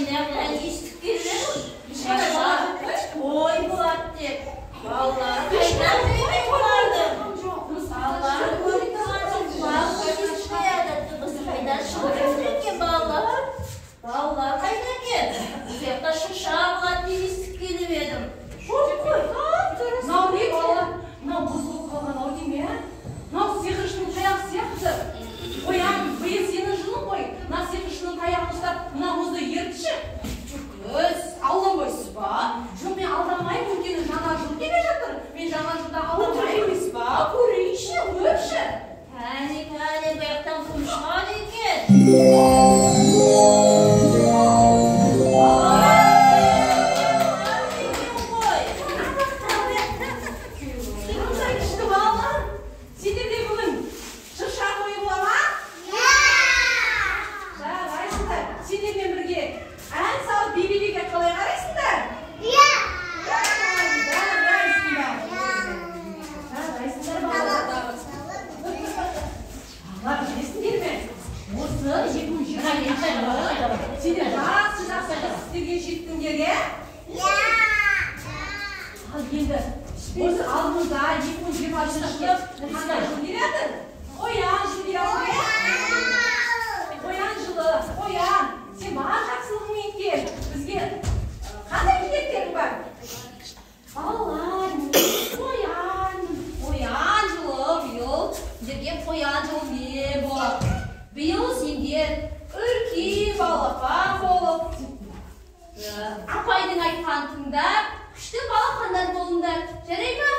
мен мына естіп келіп едім. Шырша той болады деп. Балалар қайдан білмей оларды? Балалар көріп тұрған соң құлағын естіп қояды. Дыбыс қайдан шығып жатыр екен балалар? Балалар қайда екен? Бұл жақта шырша болады деп естіп келіп едім. Жоқ қой. Мынау не балалар? Мынау бұзылып қалған ау деймін, иә? Мынау сиқыршының таяғы сияқты. Қоян, биыл сенің жылың ғой. Мына сиқыршының таяғын ұстап, мына мұзды ерітші. Көз, алданбайсыз ба? Жоқ, мен алдамаймын, өйткені жаңа жыл келе жатыр. Мен жаңа жылда алдамаймын емес па? Көрейінші, көрші. Кәне, кәне, бұл жақтан кім шығады екен? Қандай күшті балалар. Сендерде бүгін шырша тойы бола ма? Жарайсыңдар. Сендермен бірге ән салып би билеуге қалай қарайсыңдар? Жарайсыңдар. Жарайсыңдар балалар. Балалар, білесіңдер ме? Осы 2020 жылы сендер жақсы жақсы істерге жеттіңдер, иә? Ал енді осы алдымызда 2023 жыл қандай жыл келе жатыр? Қоян жыл келе жатыр, иә? Қоян жылы, қоян, сен бар жақсылығыңмен кел. Бізге қандай тілектерің бар? Балалар, қоян, Қоян жылы биыл сендерге қоян жылы не болады? Биыл сендер үлкен балапан болып, апайдың айтқанын тыңдап, күшті балақандар болыңдар. Жарай ма?